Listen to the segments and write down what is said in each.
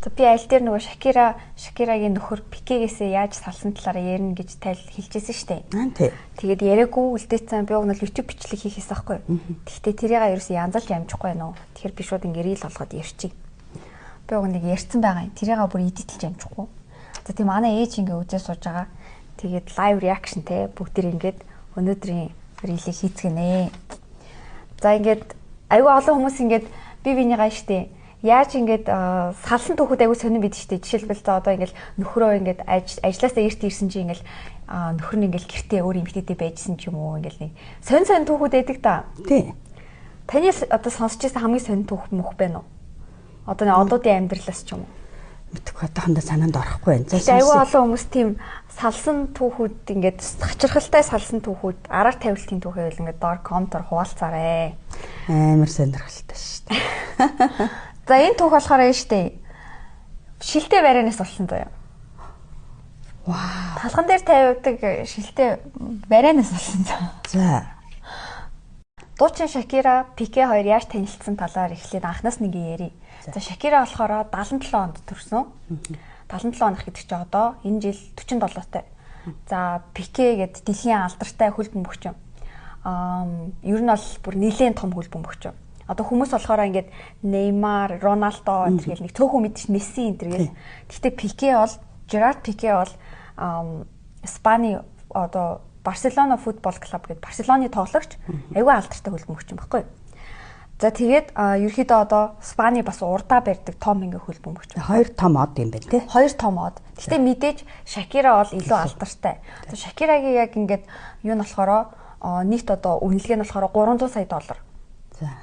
Би аль дээр нөгөө Шакирагийн нөхөр Пикегээсээ яаж салсан талаар ярина гэж тайл хэлжсэн шүү дээ. Аа тий. Тэгээд яриаггүй үлдээсэн, би уг нь YouTube бичлэг хийх хийсэн байхгүй. Гэхдээ тэрийг ерөөсөө янзалж амжихгүй байна уу. Тэгэхээр би шууд ингээ reel болгоод ярьчих. Би уг нэг ярьсан байгаа юм. Тэрийг бүр edit лж амжихгүй. За тийм, манай ээж ингээ үзээ сууж байгаа. Тэгээд live reaction те, бүгд ингээд өнөөдрийн reel ийг хийцгэнэ. За, ингээд айгүй олон хүмүүс ингээд би бинийгаа штэ яаж ингээд салсан түүхүүд айгүй сонирн бид штэ. Жишээлбэл, за одоо ингээд нөхрөө ингээд ажилласаа эрт ирсэн чи ингээд нөхөр нь ингээд гэртээ өөр эмэгтэйтэй байжсэн ч юм уу, ингээд нэг сонь сонь түүхүүд байдаг та. Тий. Таны одоо сонсч ирсэн хамгийн сонин түүх мөх байна уу? Одоо нэг одуудын амьдралаас ч юм уу? Мэдгүй, одоохондоо санаанд орохгүй байна. За, айгүй олон хүмүүс тийм салсан түүхүүд, ингээд хачирхалтай салсан түүхүүд, араар тавилтын түүхээ ингээд доор comment оор хуваалцаарэ. Амар сонирхолтой шүү дээ. За, энэ түүх болохоор энэ штэ. Шилтэй барианаас болсон заяа. Вау. Талхан дээр тавиудаг шилтэй барианаас болсон заа. За. Дуучин Шакира, Пике хоёр яаж танилцсан талаар эхлээд анхнаас нэг ярив. За, Шакира болохоор 77 онд төрсөн. 77 оных гэдэг чинь одоо энэ жил 47-тай. За, Пике гээд дэлхийн алдартай хөл бөмбөгч. Аа, ер нь бол бүр нэлээд том хөл бөмбөгч. Одоо хүмүүс болохоор ингээд Неймар, Роналдо энэ гэл нэг цөөхөн мэдчих, Месси энэ гэл. Гэхдээ Пике бол, Жерард Пике бол Испани одоо Барселона футбол клуб гэдэг Барселоны тоглогч, айгүй алдартай хөл бөмбөгч юм баггүй. За, тэгээд ерөөхдөө одоо Испани бас урдаа барьдаг том ингээ хөл бөмбөгч. Хоёр том од юм байна тий. Хоёр том од. Гэхдээ мэдээж Шакира бол илүү алдартай. Шакирагийн яг ингээд юу нь болохоор нийт одоо үнэлгээ нь болохоор 300 сая доллар.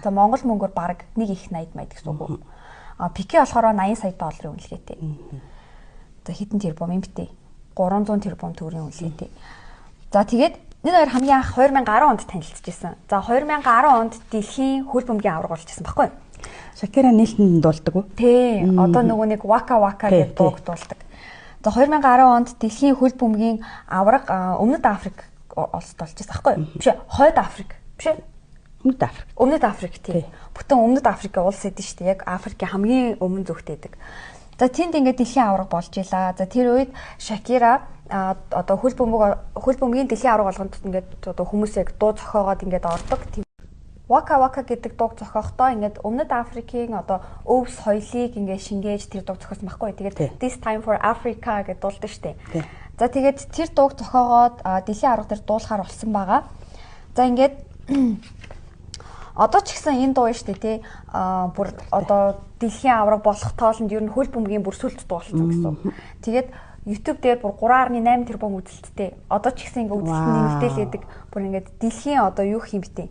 За, Монгол мөнгөөр бараг нэг их 80 мая гэсэн үг. А Пике болохоор 80 сая долларын үнэлгээтэй. За, хэдэн тэрбум юм бэ? 300 тэрбум төгрөгийн үнэлгээтэй. За, тэгээд энэ хоёр хамгийн анх 2010 онд танилцчихсан. За, 2010 онд дэлхийн хөл бөмбөгийн аварга болж исэн баггүй юу? Шакира нээлтэнд дуулдаг уу? Тий. Одоо нөгөө нэг Waka Waka гэдэг дууг дуулдаг. За, 2010 онд дэлхийн хөл бөмбөгийн аварга Өмнөд Африк улсад болж исэн баггүй юу? Биш ээ, Хойд Африк. Биш ээ. Өмнөд Африк. Өмнөд Африк, тий. Бүтэн Өмнөд Африкийн улс эдэн шүү дээ. Яг Африкийн хамгийн өмнө зүгт байдаг. За, тэнд ингээд дэлхийн аварга болж илаа. За, тэр үед Шакира одоо хөл бөмбөгийн дэлхийн аварга болгонд ингээд одоо хүмүүс яг дуу зохиогоод ингээд ордог. Waka Waka гэдэг дууг зохиохдоо ингээд Өмнөд Африкийн одоо өв соёлыг ингээд шингээж тэр дууг зохиосон байхгүй. Тэгээд "This time for Africa" гэдээ дуулдаг шүү дээ. За, тэгээд тэр дууг зохиогоод дэлхийн аварга дээр дуулахаар болсон байгаа. За, ингээд одоо ч гэсэн энэ дуу шүү дээ, тий, а бүр одоо дэлхийн аварга болох тоолонд ер нь хөл бөмбөгийн бүр сүлд дуулсан гэсэн. Тэгээд YouTube дээр бүр 3.8 тэрбум үзэлттэй. Одоо ч гэсэн ингээ үзэлт нэмэгдээлээдэг. Бүр ингээд дэлхийн одоо юу гэх юм бэ те.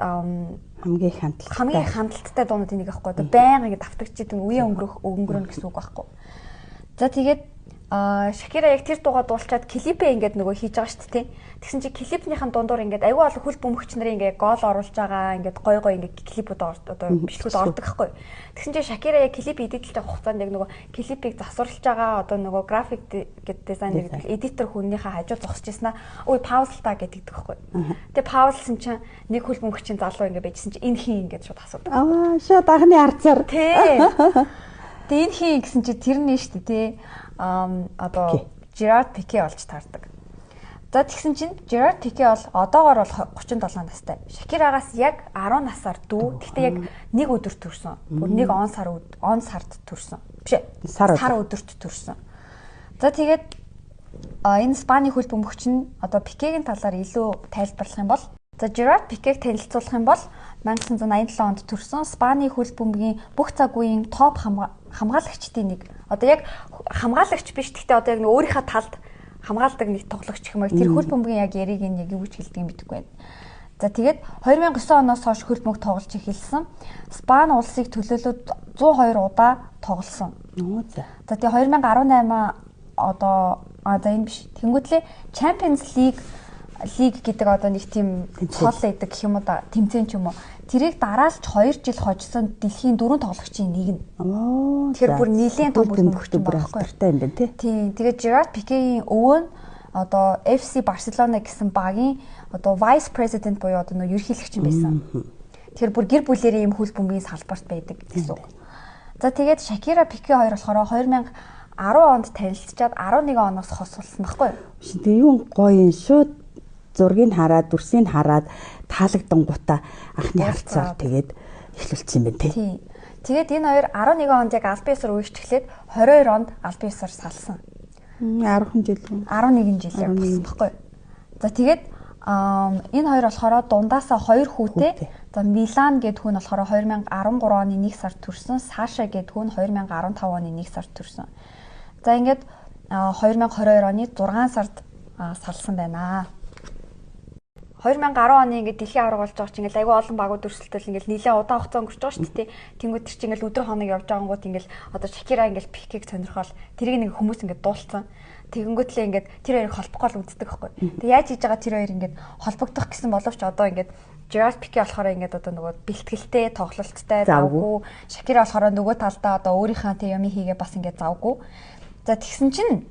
Хамгийн их хандлагатай. Хамгийн их хандалттай дуунуудын нэг байхгүй. Одоо байнга ингээ давтагчихэд үе өнгөрөх өнгөрөнө гэсэн үг байхгүй. За, тэгээд Шакира яг тэр дуугаа дуулчаад клипээ ингээд нөгөө хийж байгаа шүү дээ. Тэгсэн чи клипнийхэн дундуур ингээд айгүй олон хөл бөмбөгч нарын ингээд гол оруулж байгаа, ингээд гой гой ингээд клипүүд одоо бичлэгүүд ордог байхгүй. Тэгсэн чи Шакира яг клип edit лж байгаа хугацаанд яг нөгөө клипийг засварлаж байгаа одоо нөгөө график гэдэг дизайнер гэдэг editor хүнийхээ хажуу зогсож ирсэн аа. "Ой, pause л та" гэдэг байхгүй. Тэгээ pause лсан чинь нэг хөл бөмбөгчийн залуу ингээд байжсэн чи "Энэ хин?" ингээд шууд асуудаг. Аа, шууд анхны арцаар. Тий. Тэгээ "Энэ хин?" гэсэн чи тэр нь шүү дээ, тий, одоо Жерард Пике болж таардаг. За, тэгсэн чинь Жерард Пике бол одоогор бол 37 настай. Шакирагаас яг 10 насаар дүү. Гэхдээ яг нэг өдөр төрсөн. Бүр нэг он сар он сард төрсөн. Биш ээ. Сар өдөрт төрсөн. За, тэгээд энэ Испани хөл бөмбөгч нь одоо Пикегийн талаар илүү тайлбарлах юм бол, за, Жерард Пикег танилцуулах юм бол 1987 онд төрсөн, Испани хөл бөмбөгийн бүх цаг үеийн топ хамгаалагчдын нэг. Одоо яг хамгаалагч биш, гэхдээ одоо яг нэг өөрийнхөө талд хамгаалдаг нэг тоглогч гэх юм уу. Тэр хөл бөмбөгийн яг яриг нь яг юу гэж хэлдэг юм мэдэхгүй байна. За, тэгээд 2009 оноос хойш хөл бөмбөг тоглож эхэлсэн. Испани улсыг төлөөлөөд 102 удаа тоглосон. Нөө за. За, тэгээ 2018 одоо за, энэ биш. Тэнгүүтлээ Champions League гэдэг одоо нэг тийм цол байдаг гэх юм уу да, тэмцээн ч юм уу. Тэрийг дараалж 2 жил хожсон дэлхийн дөрвөн тоглогчийн нэг нь. Оо. Тэгэхээр бүр нийлээн том хөл бүр алдартай юм байна тий. Тийм. Тэгээд Gerard Piqué-ийн өвөө нь одоо FC Barcelona гэсэн багийн одоо vice president буюу одоо нөө ерөнхийлөгч юм байсан. Тэгэхээр бүр гэр бүлэрээ ийм хөл бөмбөгийн салбарт байдаг гэсэн үг. За тэгээд Шакира Пике хоёр болохоор 2010 онд танилцчаад 11 оноос хос болсон байхгүй юу? Тэг юу гоё юм шууд зургийг хараад, дүрсийг хараад таалагдангуудаа анхны харцаар тэгээд эхлүүлсэн юм байна тий. Тийм. Тэгээд энэ хоёр 11 онд яг албан ёсоор үерчглээд 22 онд албан ёсоор салсан. 10 жил. 11 жил яг болсон байхгүй юу? За тэгээд энэ хоёр болохоор дундаасаа хоёр хүүтэй. За Милан гэдэг хүн болохоор 2013 оны 1 сард төрсөн, Саша гэдэг хүн 2015 оны 1 сард төрсөн. За ингээд 2022 оны 6 сард салсан байна. 2010 оны ингээд дэлхийн аварга болж байгаа чинь ингээд айгүй олон багууд өрсөлдөөл ингээд нэлээд удаан хугацаа өнгөрч байгаа шүү дээ. Тэнгүүд тэр чинь ингээд өдөр хоног явж байгангууд ингээд одоо Шакира ингээд Пикег сонирхол тэрийг нэг хүмүүс ингээд дуулцсан. Тэгэнгүүтлээ ингээд тэр хоёрыг холбох гол үздэг байхгүй. Тэг яаж хийж байгаа тэр хоёр ингээд холбогдох гэсэн боловч одоо ингээд Gerard Piqué болохоор ингээд одоо нөгөө бэлтгэлтэй, тоглолттой, завгүй. Шакира болохоор нөгөө талдаа одоо өөрийнхөө тэ юмыг хийгээ бас ингээд завгүй. За тэгсэн чинь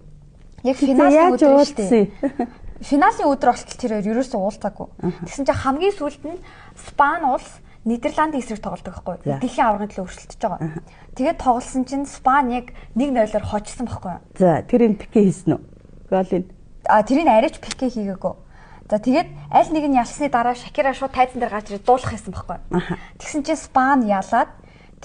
яг финалийн өдөр шүү дээ. Финалийн өдөр болтол тэр хоёр ерөөсөө уулзаагүй. Тэгсэн чинь хамгийн сүүлд нь Спан улс Нидерландын эсрэг тоглодог байхгүй. Дэлхийн аваргын төлөө өрсөлдөж байгаа. Тэгээд тоглосон чинь Спан яг 1-0-оор хожсон байхгүй. За тэрийг Пике хийсэн үү? Голын. А тэрийг арайч Пике хийгээгүй. За тэгээд аль нэг нь ялсны дараа Шакира шууд тайзан дээр гарч ирээд дуулах хийсэн байхгүй. Тэгсэн чинь Спан ялаад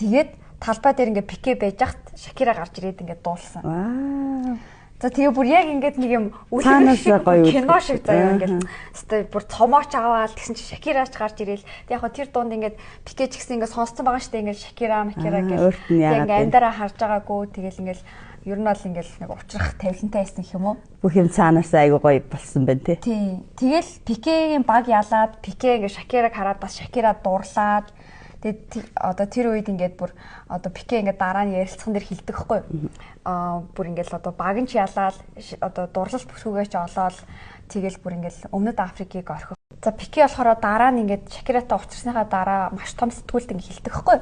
тэгээд талбай дээр ингээд Пике байж хат Шакира гарч ирээд ингээд дуулсан. Вау. За тэгээ бүр яг ингээд нэг юм үлгэр шиг кино шиг заяа ингээд өстой бүр цомооч аваад тэгсэн чинь Шакираач гарч ирээл. Тэг яг тэр дунд ингээд Пике ч гэсэн ингээд сонсцсон байгаа шүү дээ ингээд Шакира Макира гэл. Тэг ингээд амьдараа харж байгаагүй тэгэл ингээд ер нь бол ингээд нэг учрах тавилантай байсан гэх юм уу? Бүх юм цаанаас айгуу гоё болсон байна тий. Тий. Тэгэл Пикегийн баг ялаад Пике ингээд Шакираг хараад бас Шакира дурлаад тэгээд одоо тэр үед ингээд бүр одоо Пике ингээд дараа нь ярилцсан дээр хилдэг хгүй. Аа бүр ингээд л одоо баг нь ч ялаад одоо дурлал бүсгүйгээ ч олоод тэгэл бүр ингээд өмнөд Африкийг орхих. За Пике болохоор дараа нь ингээд Шакиратай уулзсныхаа дараа маш том сэтгүүлд ингээд хилдэг хгүй.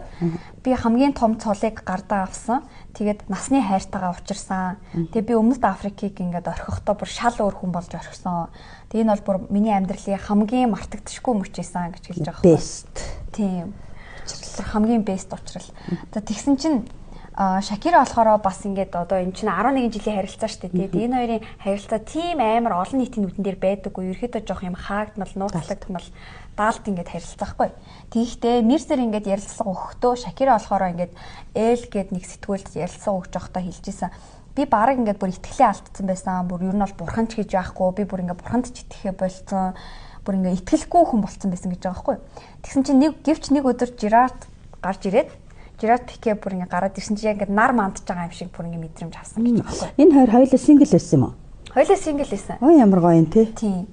Би хамгийн том цолыг гардаа авсан. Тэгээд насны хайртайгаа уулзсан. Тэгээд би өмнөд Африкийг ингээд орхихдоо бүр шал өөр хүн болж орхисон. Тэгээд энэ бол бүр миний амьдралын хамгийн мартагдшгүй мөч байсан гэж хэлж байгаа хгүй. Best. Тийм. Хамгийн best учрал. За тэгсэн чинь Шакира болохоор бас ингээд одоо энэ чинь 11 жилийн харилцаа шүү дээ. Тэгээд энэ хоёрын харилцаа тийм амар олон нийтийн нүдэн дээр байдаггүй. Ерөөхдөө жоох юм хаагдмал, нууцлагдмал, даалт ингээд харилцаахгүй. Тэгэхдээ Мерсер ингээд ярилцлага өгөхдөө Шакира болохоор ингээд Эл гээд нэг сэтгүүлд ярилцлага өгч явахдаа хэлж исэн. Би бараг ингээд бүр итгэлээ алдсан байсан. Бүр ер нь бол бурхан ч гэж байхгүй. Би бүр ингээд бурханд ч итгэхээ болцсон. Бүр ингээд итгэлгүй хүн болцсон байсан гэж байгаа байхгүй. Тэгсэн чинь нэг гэвч нэг өдөр Жерард гарч ирээд Жерард Пике бүр ингээд гараад ирсэн чинь яг ингээд нар мандж байгаа юм шиг бүр ингээд мэдрэмж авсан гэж байгаа байхгүй. Энэ хоёр хоёулаа single байсан юм уу? Хоёулаа single байсан. Ой ямар гоё юм те. Тийм.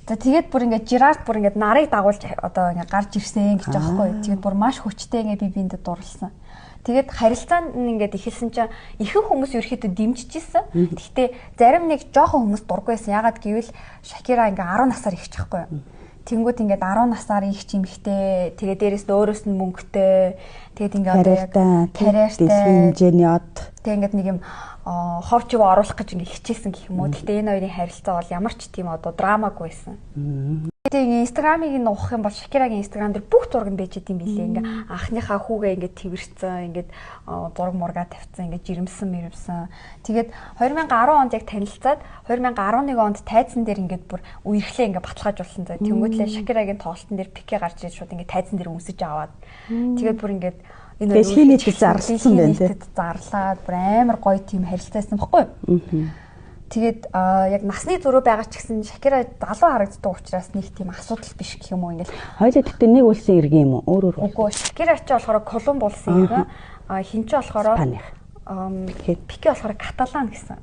За тэгээд бүр ингээд Жерард бүр ингээд нарыг дагуулж одоо ингээд гарч ирсэн гэж байгаа байхгүй. Тэгээд бүр маш хүчтэй ингээд би биэндээ дурлсан. Тэгээд харилцаанд нь ингээд эхэлсэн чинь ихэнх хүмүүс ерөөхдөө дэмжиж исэн. Гэхдээ зарим нэг жоохон хүмүүс дургүй байсан. Ягаад гэвэл Шакира ингээд 10 насаар ихчих байхгүй юу? Тэнгүүд ингээд 10 насаар их чимхтэй, тэгээ дээрэс нь өөрөөс нь мөнгөтэй, тэгээд ингээд одоо яг карьертай, дэлхийн хэмжээний од. Тэгээ ингээд нэг юм ховч юу оруулах гэж ингээд хичээсэн гэх юм уу. Гэхдээ энэ хоёрын харилцаа бол ямар ч тийм одоо драмагүй байсан. Тэгээ Instagram-ыг нь ухах юм бол Шакирагийн Instagram дээр бүх зураг нь байж идэм билээ. Ингээ анхныхаа хүүгээ ингээд тэрвэрсэн, ингээд зураг мургаа тавьсан, ингээд жирэмсэн мэрэмсэн. Тэгээд 2010 онд яг танилцаад 2011 онд тайзан дээр ингээд бүр үерхлээ ингээд баталгаажуулсан. Тэнгүүтлээ Шакирагийн тоглолтын дээр Пике гарч ирээд шууд ингээд тайзан дээр өмсөж аваад. Тэгээд бүр ингээд энэ дэлхийн нийтэд зарласан байна тий. Зарлаад бүр амар гоё тийм харилцаасан баггүй юу? Тэгээд яг насны зөрүү байгаа ч гэсэн Шакира залуу харагддаг учраас нэг тийм асуудал биш гэх юм уу ингээл. Хоёулаа тэгтээ нэг улсын иргэн юм уу? Өөр өөр. Үгүй Шакира ч болохоор Колумб улсын иргэн, хин ч болохоор Испаних. Пике болохоор Каталан гэсэн.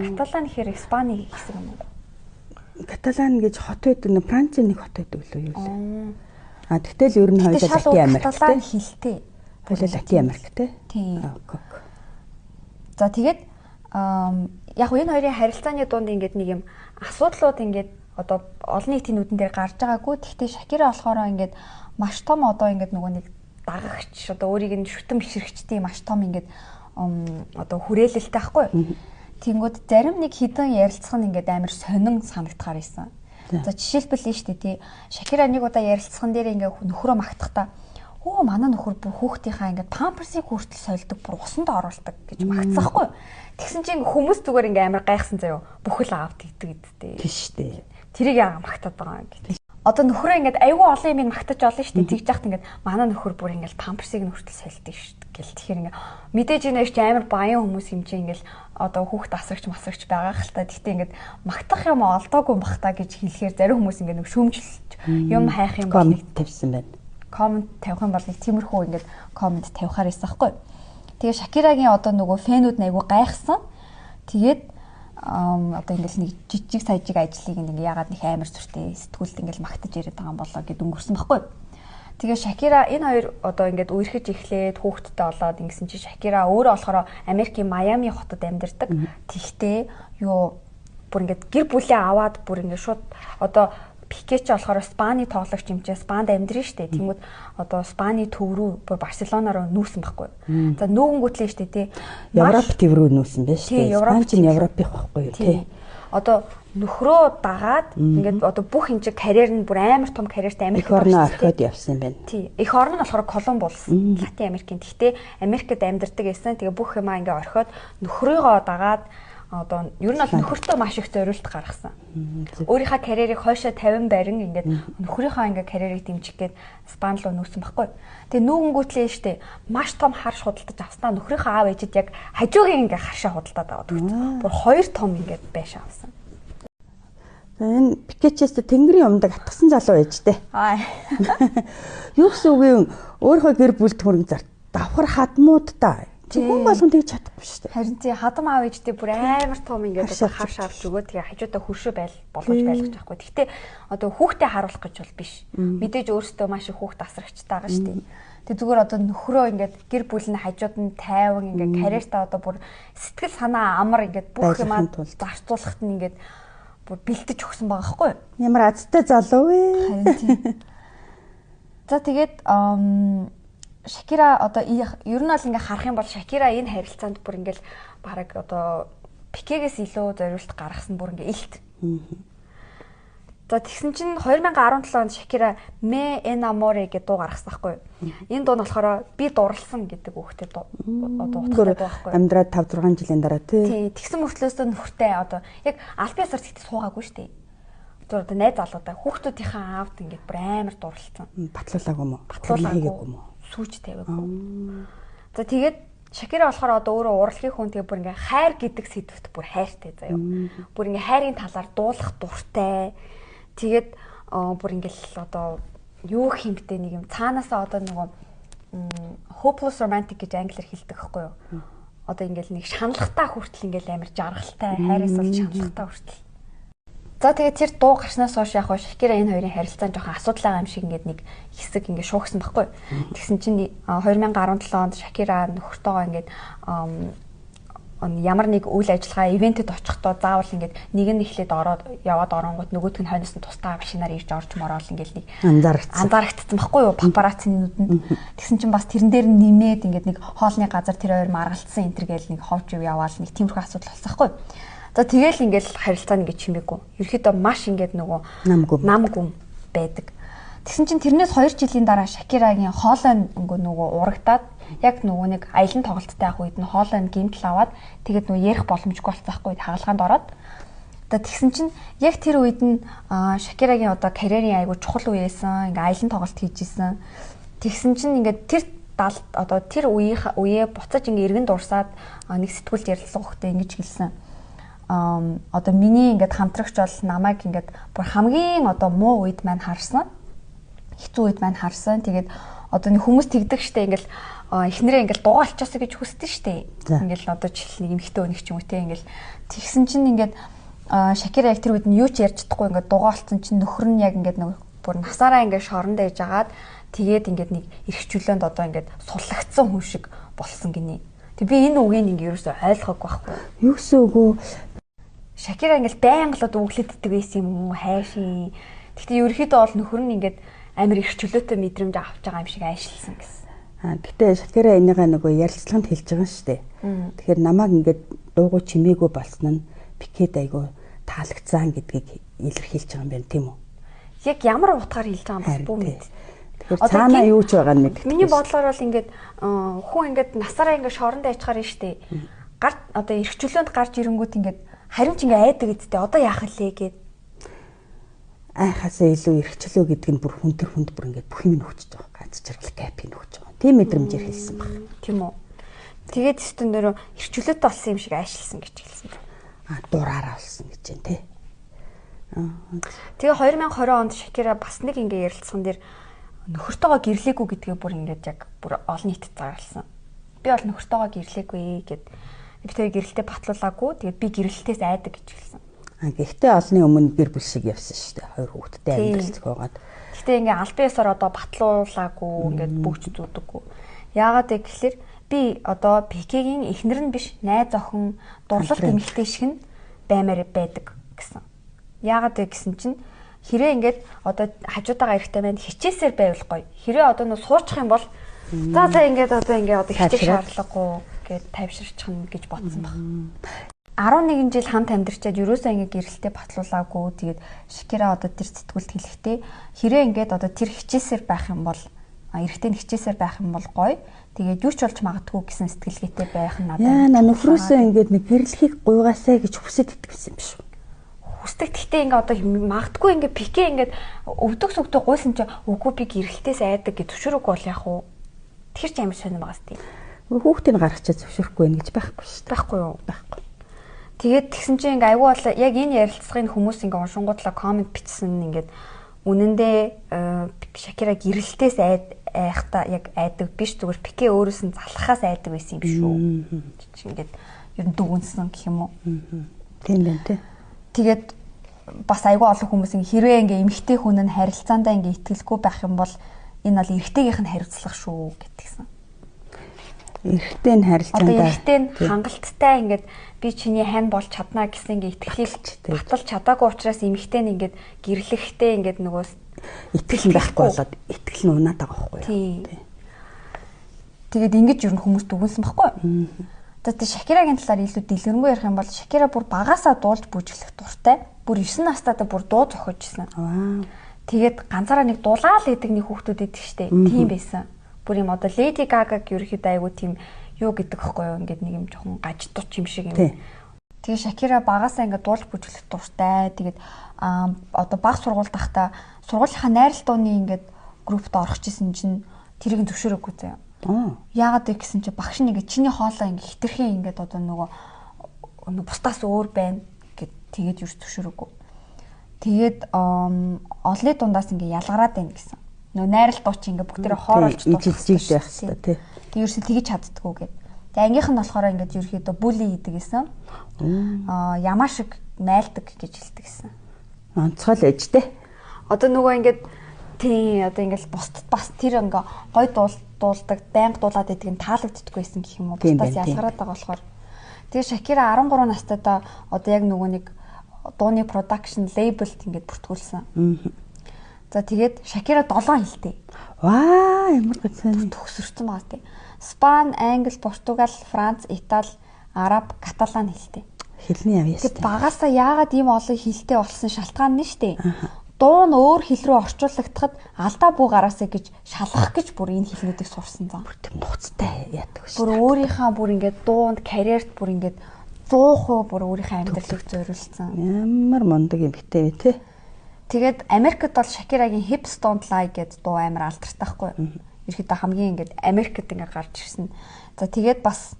Каталан гэхээр Испани гэсэн юм уу? Каталан гэж хот байдаг нэ Францын нэг хот байдаг лөө юу лээ. А тэгтэл ер нь хоёулаа Латин Америк. Каталан хэлтэй. Хоёулаа Латин Америк те. Тийм. За тэгээд яг энэ хоёрын харилцааны дунд ингээд нэг юм асуудлууд ингээд одоо олон нийтийн нүдэн дээр гарч байгаагүй. Гэхдээ Шакира болохоор ингээд маш том одоо ингээд нөгөө нэг дагагч одоо өөрийг нь шүтэн бишрэгчдийн маш том ингээд одоо хүрээлэлтэй байхгүй. Тэнгүүд зарим нэг хідэн ярилцах нь ингээд амар сонин санагдахаар исэн. За жишээлбэл нь шүү дээ тий. Шакира нэг удаа ярилцсан дээр ингээд нөхрөө магтахдаа Хөө манай нөхөр бүр хүүхдийнхаа ингээд памперсыг хүртэл сольдог, бүр усанд оруулдаг гэж магтсан хгүй. Тэгсэн чинь хүмүүс зүгээр ингээд амар гайхсан заяо. Бүхэл аав тэгдэг гэдтэй. Тийш дээ. Тэрийг яага магтаад байгаа юм гэж. Одоо нөхрөө ингээд айгүй олон юм магтаж олно шүү дээ. Тэгж яхад ингээд манай нөхөр бүр ингээд памперсыг нь хүртэл сольдог шүү дээ гэл. Тэгэхээр ингээд мэдээж энэ их амар баян хүмүүс юм чи ингээд одоо хүүхд асрагч масрагч байгаа хэл та. Тэгтээ ингээд магтах юм олдоогүй бах та гэж хэлэхээр зарим хүмүүс ингээд нэг шүүмжлэж юм хайх юм бол тавьсан байна. Коммент тавих юм бол нэг тиймэрхүү ингээд коммент тавихаар байсан хгүй. Тэгээ Шакирагийн одоо нөгөө фэнүүд нь айгүй гайхсан. Тэгээд одоо ингээл нэг жижиг сажиг ажлыг ингээ ягаад нэг амар зүртэй сэтгүүлд ингээл магтаж яриад байгаа юм болоо гэд өнгөрсөн байхгүй. Тэгээ Шакира энэ хоёр одоо ингээд үерхэж эхлээд хүүхэдтэй болоод ингэсэн чинь Шакира өөрөө болохоор Америкийн Майами хотод амьдардаг. Тэгтээ юу бүр ингээд гэр бүлээ аваад бүр ингээд шууд одоо Пике ч болохоор Испани тоглогч юм чинь Испанд амьдрын штэ. Тэнгүүд одоо Испани төв рүү бүр Барселона руу нүүсэн байхгүй. За нүүгэнгүүтлээ штэ тий. Европ төв рүү нүүсэн байж штэ. Испани чинь Европын байхгүй юу тий. Одоо нөхрөө дагаад ингээд одоо бүх энэ чинь карьер нь бүр амар том карьертай Америкт их орноо орхиод явсан юм байна. Тий. Их орн нь болохоор Колумб улс. Латин Америкийн. Тэгтээ Америкт амьдардаг байсан. Тэгээ бүх юмаа ингээд орхиод нөхрийгөө дагаад одоо ер нь бол нөхөртөө маш их зориулт гаргасан. Өөрийнхөө карьерийг хойшоо 50 барин ингээд нөхрийнхөө ингээд карьерийг дэмжих гээд Испани руу нүүсэн байхгүй. Тэгээ нүүгэнгүүтлээ штэ маш том харш худалдаж авснаа нөхрийнхөө аав ээжид яг хажуугийн ингээд харшаа худалдаад аваад өгсөн. Бүр хоёр том ингээд байшаа авсан. Энэ Пикечээс тэнгэрийн умдаг атгсан залуу байж тээ. Аа. Юу гэсэн үг юм? Өөрийнхөө гэр бүлд хөрөнгө зар давхар хадмуудтай. Хүн болгон тэгж чадахгүй шүү дээ. Харин тий хадам аав ээжтэй бүр амар том ингээд одоо харш авч өгөө тэгээ хажуудаа хөршөө байл болгож байлгаж байхгүй. Гэхдээ одоо хүүхдээ харуулах гэж бол биш. Мэдээж өөртөө маш их хүүхд асрагчтай байгаа шүү дээ. Тэг зүгээр одоо нөхрөө ингээд гэр бүл нь хажууд нь тайван ингээд карьертаа одоо бүр сэтгэл санаа амар ингээд бүх юмаа зарцуулахад нь ингээд бүр бэлтэж өгсөн байгаа байхгүй. Ямар азтай залуу вэ? Харин тий. За тэгээд Шакира одоо ер нь бол ингээ харах юм бол Шакира энэ харилцаанд бүр ингээл бараг одоо Пикегээс илүү зориулт гаргасан бүр ингээ илт. За тэгсэн чинь 2017 онд Шакира Me Enamoré гэдэг дуу гаргасан байхгүй юу? Энэ дуу нь болохоор би дурлсан гэдэг үгтэй дуу одоо утгатай дуу байхгүй юу? Амьдраад 5 6 жилийн дараа тий. Тий, тэгсэн мөртлөөсөө нөхөртэй одоо яг албан ёсоор тэгтээ суугаагүй шүү дээ. Зүгээр одоо найз залуудаа хүүхдүүдийнхээ аавд ингээд бүр амар дурлцсан. Батлуулаагүй юм уу? Батлуулаагүй юм уу? Сүүж тавиагүй. За тэгээд Шакира болохоор одоо өөрөө урлагийн хүн тэгээ бүр ингээ хайр гэдэг сэдвт бүр хайртай заяа. Бүр ингээ хайрын талаар дуулах дуртай. Тэгээд бүр ингээл одоо юу хэмтэй нэг юм цаанаасаа одоо нөгөө hopeless romantic гэж англиар хэлдэг байхгүй юу? Одоо ингээл нэг шаналхтаа хүртэл ингээл амар жаргалтай, хайраас бол шаналхтаа хүртэл. За тэгээд тэр дуу гарснаас хойш яг Шакира энэ хоёрын харилцаа жоохон асуудал байгаа юм шиг ингээд нэг хэсэг ингээд шуугсан байхгүй. Тэгсэн чинь 2017 онд Шакира нөхөртөөгөө ингээд ямар нэг үйл ажиллагаа ивентэд очихдоо заавал ингээд нэг нь эхлээд ороод яваад оронгууд нөгөөх нь хойноос нь тусдаа машинаар ирж орж мороол ингээд нэг анзаарагдсан байхгүй юу папараццины нүдэнд. Тэгсэн чинь бас тэрэн дээр нэмээд ингээд нэг хоолны газар тэр хоёр маргалцсан энэ төр гээл нэг ховж яваал нэг тиймэрхүү асуудал болсон байхгүй. За тэгэл ингээл харилцаа нь ингээд чимээгүй. Ерөнхийдөө маш ингээд нөгөө нам гүм байдаг. Тэгсэн чинь тэрнээс 2 жилийн дараа Шакирагийн хоолой нөгөө урагдаад яг нөгөө нэг аялан тоглолттой авах үед нь хоолой нь гэмтэл аваад тэгээд нөгөө ярих боломжгүй болсон байхгүй хагалгаанд ороод. Одоо тэгсэн чинь яг тэр үед нь Шакирагийн одоо карьерийн айгуу чухал үе байсан. Ингээ аялан тоглолт хийж исэн. Тэгсэн чинь ингээд тэр далд одоо тэр үеэ буцаж ингээ эргэн дурсаад нэг сэтгүүлд ярилцлага өгөхдөө ингэж хэлсэн. Одоо миний ингээд хамтрагч бол намайг ингээд бүр хамгийн одоо муу үед маань харсан. Хэцүү үед маань харсан. Тэгээд одоо нэг хүмүүс тэгдэг штэ ингээл эхнэрээ ингээл дугаа олчоосоо гэж хүсдэг штэ. Ингээл одоо жишээл нэг эмэгтэй өнөх ч юм уу те ингээл тэгсэн чинь ингээд Шакира яг тэр үед нь юу ч ярьж чадахгүй ингээд дугаа олцсон чинь нөхөр нь яг ингээд нэг бүр насаараа ингээд шоронд ээж агаад тэгээд ингээд нэг эрх чөлөөнд одоо ингээд суллагдсан хүн шиг болсон гинэ. Тэг би энэ үгийг ингээд ерөөсөө ойлгоогүй байхгүй. Юу гэсэн үг вэ? Шакира ингээл байнга л одоо өглөддөг байсан юм уу хайшин. Гэхдээ ерөөхдөө бол нөхөр нь ингээд амар их чөлөөтэй мэдрэмж авч байгаа юм шиг айшилсан гэсэн. Аа гэхдээ Шакира энийгээ нөгөө ярилцлаганд хэлж байгаа юм шүү дээ. Тэгэхээр намайг ингээд дуугүй чимээгүй болсон нь Пикет айгу таалагдсан гэдгийг илэрхийлж байгаа юм байна тийм үү? Яг ямар утгаар хэлж байгаа юм бас бүү мэд. Тэгэхээр цаанаа юу ч байгаа нь мэддэг. Миний бодлоор бол ингээд хүн ингээд насаараа ингээд шоронд айчгаар нь штэ. Гар одоо эрх чөлөөнд гарч ирэнгүүт ингээд харин ч ингээд айдаг гэдтэй. Одоо яах вэ гэд. Айхасаа илүү эрх чөлөө гэдэг нь бүр хүн төр хүнд бүр ингээд бүх юм нөхөж байгаа. Ганц жаргал гэпийг нөхөж байгаа. Тийм мэдрэмжээр хэлсэн баг. Тийм үү. Тэгээд өстөн нөрөө эрх чөлөөтэй болсон юм шиг айшилсан гэж хэлсэн. А дураараа болсон гэж байна те. Тэгээ 2020 онд Шакира бас нэг ингээ ярилцсан дээр нөхөртөөгөө гэрлээгүй гэдгээ бүр ингээд яг бүр олон нийтэд зарласан. Би бол нөхөртөөгөө гэрлээгүй гэд. Би тэгээ гэрэлтэй батлуулаагүй. Тэгээд би гэрэлтээс айдаг гэж хэлсэн. А гэхдээ олонний өмнө гэр бүл шиг явсан шүү дээ. Хоёр хүүхэдтэй амьдрал зохиогоод. Гэхдээ ингээ албан ёсоор одоо батлуулаагүй ингээд бүгч зүүдэггүй. Яагаад вэ гэхэлэр би одоо Пикегийн эхнэр нь биш, найз охин, дурлалт эмэгтэй шиг нь баймаар байдаг гэсэн. Яагаад вэ гэсэн чинь хэрэг ингээд одоо хажуудаага эрэхтэй маань хичээсээр байвал гоё. Хэрэг одоо нөө суучих юм бол за ингээд одоо ингээд одоо хичээх шаардлагагүй гэд тайвширчихна гэж бодсон баг. 11 жил хамт амьдарчаад ерөөсөө ингээд гэрэлтэй батлуулаагүй. Тэгээд Шакира одоо тэр сэтгүүлд хэлэхдээ хэрэг ингээд одоо тэр хичээсээр байх юм бол эрэгтэй нь хичээсээр байх юм бол гоё. Тэгээд юу ч болж магадгүй гэсэн сэтгэлгээтэй байх нь надад. Яа, нөхрөөсөө ингээд нэг гэрлэхийг гуйгаасай гэж хүсэж итгэсэн юм биш үү? Хүсдэг. Гэхдээ ингээ одоо магадгүй ингээ Пике ингээд өвдөг сүгдөө гуйсан чи үгүй би гэрэлтээс айдаг гэж зөвшөөрөөгүй бол яах вэ? Тэр ч амар сонирн байгаас тийм. Хүүхдийг гаргачаа зөвшөөрөхгүй байх гэж байхгүй шүү дээ. Байхгүй юу? Байхгүй. Тэгээд тэгсэн чинь ингээ айгүй бол яг энэ ярилцлагын хүмүүс ингээ уншингуудлаа коммент бичсэн ингээд үнэндээ Шакира гэрэлтээс айхтаа яг айдаг биш зүгээр Пике өөрөөс нь залхахаас айдаг байсан юм биш үү? Ингээд ер нь дүгнсэн гэх юм уу? Тийм байна тий. Тэгээд бас айгүй олон хүмүүс ингээ хэрвээ ингээ эмэгтэй хүн нь харилцаандаа ингээ итгэлгүй байх юм бол энэ бол эрэгтэйгийнх нь хариуцлага шүү гэтгсэн. Эрэгтэй нь харилцаандаа одоо эрэгтэй нь хангалттай ингээд би чиний хань болж чадна гэсэн ингээ итгэлийг баталж чадаагүй учраас эмэгтэй нь ингээд гэрлэхтэй ингээд нөгөө итгэл нь байхгүй болоод итгэл нь унаад байгаа байхгүй юу. Тэгээд ингэж ер нь хүмүүс дүгнсэн байхгүй юу? За тэг Шакирагийн талаар илүү дэлгэрэнгүй ярих юм бол Шакира бүр багасаа дуулж бүжиглэх дуртай. Бүр 9 настайдаа бүр дуу зохиож ирсэн. Тэгээд ганцаараа нэг дулаал гэдэг нэг хүүхдүүд идэг штэ. Тийм байсан. Бүр юм одоо Леди Гагаг ерөөхдөө айгу тийм юу гэдэг хөхгүй юу? Ингээд нэг юм жоохон гаждууч юм шиг юм. Тэгээ Шакира багасаа ингээд дуулж бүжиглэх дуртай. Тэгээд одоо баг сургуульд байхдаа сургуулийнхаа найрал дууны ингээд группт орох гэсэн чинь тэрийг зөвшөөрөөгүй заяа. Яагаад вэ гэсэн чи багш нь ингээд чиний хоолой ингээд хитрхи ингээд одоо нөгөө бусдаас өөр байна гэд тэгээд юус зөвшөөрөөгүй. Тэгээд олны дундаас ингээд ялгараад байна гэсэн. Нөгөө найрал дуу чи ингээд бүгдээрээ хооролж ижилжиж байх хэрэгтэй тий. Тэгээд ерөөсөө тэгэж чаддггүй гэд. Тэгээд ангийнх нь болохоор ингээд ерөөхдөө бүли хийдэг гэсэн. Ямаа шиг майлдаг гэж хэлдэг гэсэн. Онцгой л ээж тий. Одоо нөгөө ингээд тий одоо ингээд бусдад бас тэр ингээ гой дуулдаг, байнга дуулаад байдаг нь таалагддаггүй байсан гэх юм уу? Бусдаас ялгараад байгаа болохоор. Тэгээ Шакира 13 настайдаа одоо яг нөгөө нэг дууны production label-т ингээд бүртгүүлсэн. За тэгээд Шакира 7 хэлтэй. Ваа, ямар гоцсон. Төгсөрсөн байгаа тий. Спан, Англи, Португал, Франц, Итали, Араб, Каталан хэлтэй. Хэлний авьяас. Тэгээд багасаа яагаад ийм олон хэлтэй болсон шалтгаан нь шүү дээ. Дуу нь өөр хэл рүү орчуулагдахад алдаа бүү гараасаа гэж шалгах гэж бүр энэ хэлнүүдийг сурсан зам. Бүр тийм нухацтай яадаг шүү. Бүр өөрийнхөө бүр ингээд дуунд карьерт бүр ингээд 100% бүр өөрийнхөө амьдралыг зориулсан. Ямар мундаг юм битээ вэ те. Тэгээд Америкт бол Шакирагийн Hips Don't Lie гэдэг дуу амар алдартай байхгүй юу? Ерхэд хамгийн ингээд Америкт ингээд гарч ирсэн. За тэгээд бас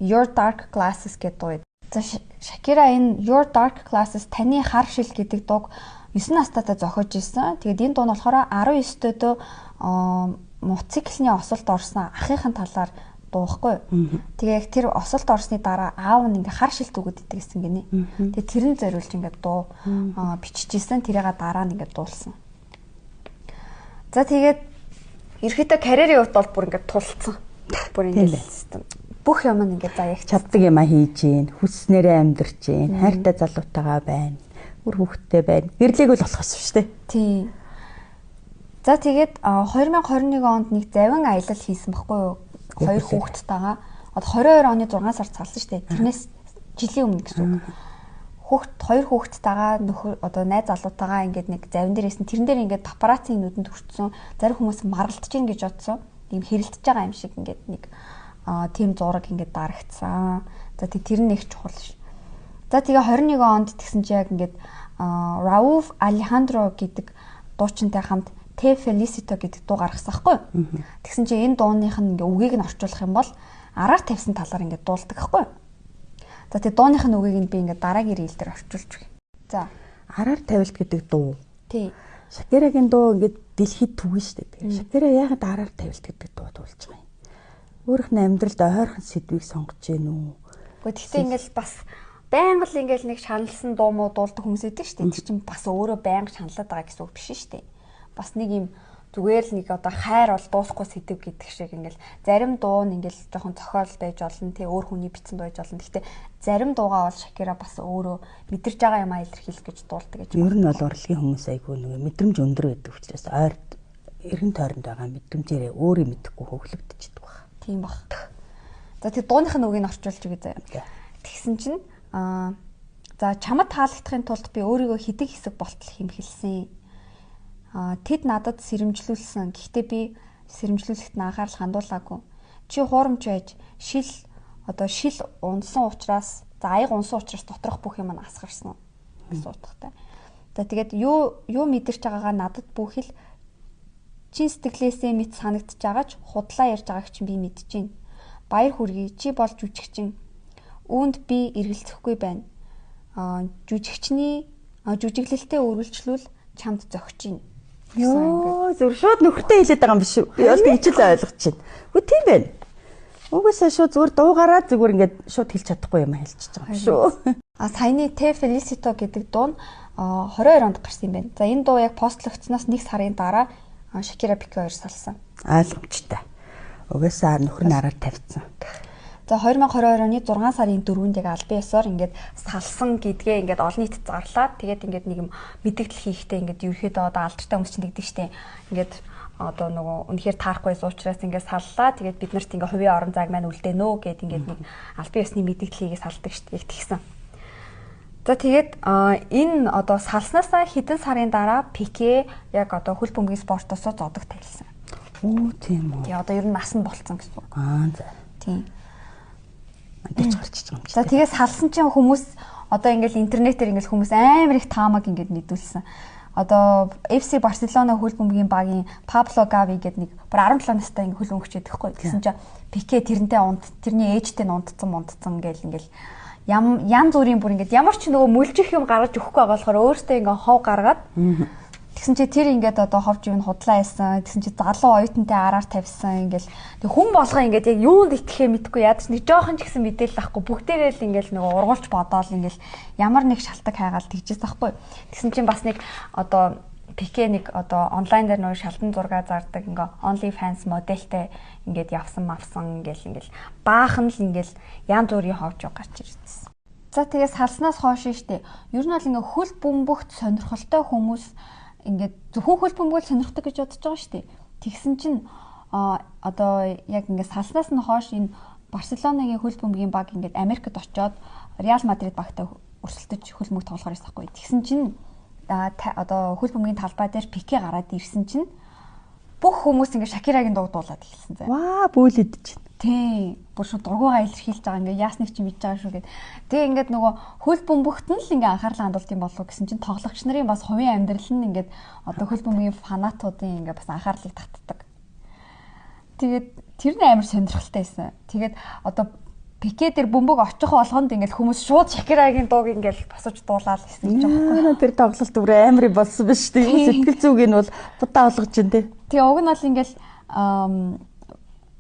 Your Dark Glasses гэдэг дуу. За Шакира энэ Your Dark Glasses таны хар шил гэдэг дууг 9 настайдаа зохиож ирсэн. Тэгээд энэ дуу нь болохоор 19-дөдөө мотоциклны осолд орсон ахынхын талаар дуухгүй. Тэгээ яг тэр осолд орсны дараа аав нь ингээ хар шилт өгöd идэг гэсэн гинэ. Тэгээ тэрэн зориулж ингээ дуу биччихсэн. Тэрийг дараа нь ингээ дуулсан. За тэгээд ерөөхдөө карьерийн хувьд бол бүр ингээ тулцсан. Бүр ингээ систем. Бүх юм нь ингээ заяах чаддаг юм а хийж гин, хүснээрээ амьдарч гин, хайртай залуутайгаа байна. Үр хүүхэдтэй байна. Гэрлээг л болохоос шүү дээ. Тийм. За тэгээд 2021 онд нэг завин аялал хийсэн баггүй юу? Хоёр хүүхэдтэйгээ. Одоо 22 оны 6 сард салсан шүү дээ. Тэрнээс жилийн өмнө гэсэн үг. Хүүхд хоёр хүүхэдтэйгээ нөхөр одоо найз залуутайгаа ингээд нэг завин дээр исэн. Тэрэн дээр ингээд папарацци нүдэнд хүртсэн. Зарим хүмүүс маргалдаж гин гэж бодсон. Ийм хэрэлдэж байгаа юм шиг ингээд нэг тийм зураг ингээд дарагдсан. За тэр нь их чухал ш. За тэгээ 21 онд тэгсэн чи яг ингээд Raul Alejandro гэдэг дуучинтай хамт Te Felicito гэдэг дуу гаргасан хгүй. Тэгсэн чи энэ дууных нь ингээ үгийг нь орчуулах юм бол араар тавьсан талаар ингээ дуулдаг хгүй. За тэгээ дууных нь үгийг нь би ингээ дараагийн рeel дээр орчуулж өгье. За араар тавилт гэдэг дуу. Тий. Шакирагийн дуу ингээ дэлхийд түгэн шүү дээ. Шакира яагаад араар тавилт гэдэг дуу дуулж байгаа юм? Өөрийнх нь амьдралд ойрхон сэдвийг сонгож гин үү? Гэхдээ тэгтээ ингээл бас байнга л ингээл нэг шаналсан дуу муу дуулдаг хүмүүс идэг шүү дээ. Тэр чинь бас өөрөө байнга шаналаад байгаа гэсэн үг биш шүү дээ. Бас нэг юм зүгээр л нэг одоо хайр бол дуусахгүй сэдв гэдэг шиг ингээл зарим дуу нь ингээл жоохон зохиол байж болно тий, өөр хүний бичсэн байж болно. Гэхдээ зарим дуугаа бол Шакира бас өөрөө мэдэрч байгаа юмаа илэрхийлэх гэж дуулдаг гэж. Ер нь бол урлагийн хүмүүс айгүй нэг мэдрэмж өндөр байдаг учраас ойр эргэн тойронд байгаа мэдрэмжээрээ өөрөө мэдэхгүй хөглөгдөждөг баг. Тийм баг. За тэг дууных нь үгийг орчуулж өгье заяа. Тэгсэн чинь за чамд таалагдахын тулд би өөрийгөө хэдэг хэсэг болтол хэмхэлсэн. Тэд надад сэрэмжлүүлсэн. Гэхдээ би сэрэмжлүүлэхэд нь анхаарал хандуулаагүй. Чи хуурамч байж шил одоо шил унсан учраас за аяг унсан учраас доторх бүх юм нь асгарсан гэсэн утгатай. За тэгээд юу мэдэрч байгаагаа надад бүхэл чин сэтгэлээсээ мэд санагдаж байгаа ч худлаа ярьж байгааг чинь би мэдэж байна. Баяр хүргэе. Чи бол жүжигчин. Үүнд би эргэлзэхгүй байна. Жүжигчний жүжиглэлтэд үргэлжлүүл чамд зөгч байна. Йоо, зүр шууд нөхөртэй хэлээд байгаа юм биш үү? Би бол тэгж л ойлгож байна. Үгүй тийм байна. Угаасаа шууд зүгээр дуугараа зүгээр ингээд шууд хэлж чадахгүй юм хэлчихэж байгаа юм шүү. Саяны Te Felicito гэдэг дуу нь 22 онд гарсан юм байна. За энэ дуу яг постлогдсноос 1 сарын дараа Шакира Пике хоёр салсан. Ойлгомжтой. Угаасаа нөхөр нь араар тавьсан. За 2022 оны 6 сарын 4-нд яг албан ёсоор ингээд салсан гэдгээ ингээд олон нийтэд зарлаад тэгээд ингээд нэг юм мэдээлэл хийхдээ ингээд ерөөхдөө одоо алдартай хүмүүс чинь тэгдэг штэ. Ингээд одоо нөгөө үнэхээр таарахгүйс учраас ингээд саллаа. Тэгээд бид нарт ингээд хувийн орон зайг маань үлдээнөө гэд ингээд нэг албан ёсны мэдээлэл хийгээ салдаг штэ. Яг тэгсэн. За тэгээд энэ одоо салснаасаа хэдэн сарын дараа Пике яг одоо хөл бөмбөгийн спортоосоо зодог тавилсан. Оо тийм үү. Тэгээ одоо ер нь нас нь болцсон гэсэн үг. Аа за. Тийм. Андаж гарч иж байгаа юм чи. За тэгээ салсан чинь хүмүүс одоо ингээл интернетээр ингээл хүмүүс амар их таамаг ингээд мэдүүлсэн. Одоо FC Барселона хөл бөмбөгийн багийн Пабло Гави гэдэг нэг бүр 17 настай ингээд хөл бөмбөгч байдаг хгүй. Тэгсэн чинь Пике тэрнтэй унт, тэрний ээжтэй нь унтцсан гээл ингээл янз бүрийн бүр ингээд ямар ч нөгөө мүлжих юм гаргаж өгөхгүй байгаа болохоор өөртөө ингээд хов гаргаад тэгсэн чи тэр ингээд одоо ховж юм худлаа яасан. Тэгсэн чи залуу оюутантай араар тавьсан ингээл тэг хүн болгоо ингээд яг юунд итгэхээ мэдэхгүй ядаж нэг жоохон ч гэсэн мэдээлэл авахгүй бүгдээрээ л ингээл нөгөө ургуулж бодоол ингээл ямар нэг шалтак хайгаал тэгжээс ахгүй. Тэгсэн чинь бас нэг одоо Пике нэг одоо онлайн дээр нөгөө шалдан зураг зардаг ингээ OnlyFans модельтэй ингээд явсан мавсан ингээл ингээл баахан л ингээл янз бүрийн ховж гарч ирсэн. За тэгээ салснаас хойш штэ. Ер нь бол ингээ хөл бөмбөгт сонирхолтой хүмүүс ингээд зөвхөн хөл бөмбөгөл сонирхдаг гэж бодож байгаа шүү дээ. Тэгсэн чинь одоо яг ингээд салснаас нь хойш энэ Барселонагийн хөл бөмбөгийн баг ингээд Америкт очоод Реал Мадрид багтай өрсөлдөж хөл бөмбөг тоглохоор байсан байхгүй. Тэгсэн чинь одоо хөл бөмбөгийн талбай дээр Пике гараад ирсэн чинь бүх хүмүүс ингээд Шакирагийн дуу дуулаад эхэлсэн заа. Ваа, бөөлөд чинь. Тий, бүр шууд дургугаа илэрхийлж байгаа ингээ яасныг чи мэдж байгаа шүү гэд. Тэгээ ингээд нөгөө хөл бөмбөгт нь л ингээ анхаарлаа хандуулт юм болов гэсэн чинь тоглогч нарын бас хувийн амьдрал нь ингээд одоо хөл бөмбөгийн фанатуудын ингээ бас анхаарлыг татдаг. Тэгээд тэр нь амар сонирхолтой байсан. Тэгээд одоо Пике дээр бөмбөг очих болгонд ингээл хүмүүс шууд Шакирагийн дууг ингээл босож дуулаад гэсэн чинь жоохгүй. Тэр тоглолт бүр амар болсон биш үү? Сэтгэл зүг нь бол будаа болгож чинь тий. Тэгээ уг нь бол ингээл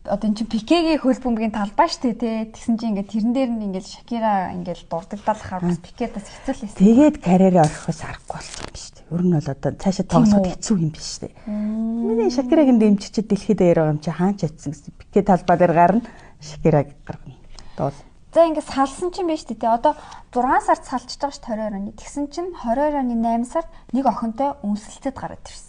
одоо эн чинь Пикегийн хөл бөмбөгийн талбай шүү дээ тий. Тэгсэн чинь ингээд тэрэн дээр нь ингээд Шакира ингээд дурддалахаар бас Пике бас хэцүү л байсан. Тэгээд карьерээ орхихоос аргагүй болсон юм биш үү? Ер нь бол одоо цаашаа тоглоход хэцүү юм биш үү? Миний Шакирагийн дэмжигчид дэлхийд дээр байгаа юм чи хаан ч очсон гэсэн. Пике талбай дээр гарна, Шакираг гаргана. Дуул. За ингээд салсан чинь биш үү тий. Одоо 6 сард салчиж байгаа шүү 22 оны. Тэгсэн чинь 22 оны 8 сард нэг охинтой үнсэлцэд гараад ирсэн.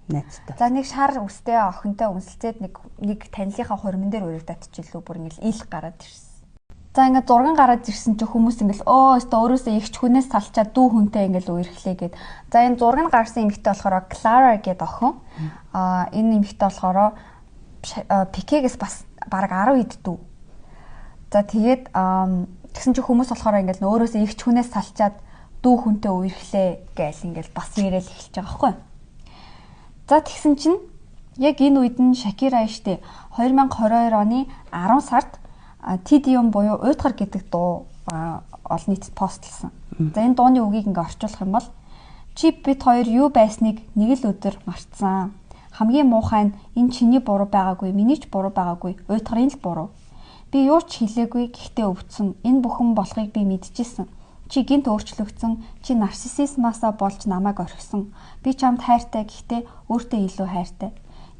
Найзтай. За нэг шар үстэй охинтой үнсэлцээд нэг танилынхаа хурман дээр урагдаад ч илүү бүр ингээл ил гараад ирсэн. За ингээд зурган гараад ирсэн чинь хүмүүс ингээл өө өстө өөрөөсөө ихч хүнээс салчаад дүү хүнтэй ингээл үерхлээ гэд. За энэ зураг нь гарсан эмэгтэй болохоор Клара гэд охин. Энэ эмэгтэй болохоор Пикегээс бас бараг 10 хэд дүү. За тэгээд тэгсэн чинь хүмүүс болохоор ингээл өөрөөсөө ихч хүнээс салчаад дүү хүнтэй үерхлээ гээл ингээл бас яриад эхэлж байгаа байхгүй. За тэгсэн чинь яг энэ үед нь Шакира штэ 2022 оны 10 сард TDM буюу уйтгар гэдэг дуу олон нийтэд постлсан. За энэ дууны үгийг ингээ орчуулах юм бол чи бит хоёр юу байсныг нэг л өдөр мартсан. Хамгийн муухай нь энэ чиний буруу байгаагүй, миний ч буруу байгаагүй, уйтгарын л буруу. Би юу ч хэлээгүй, гэхдээ өвдсөн. Энэ бүхэн болохыг би мэдчихсэн. Чи гинт өөрчлөгдсөн, чи нарциссизмаасаа болж намайг орхисон. Би чамд хайртай, гэхдээ өөртөө илүү хайртай.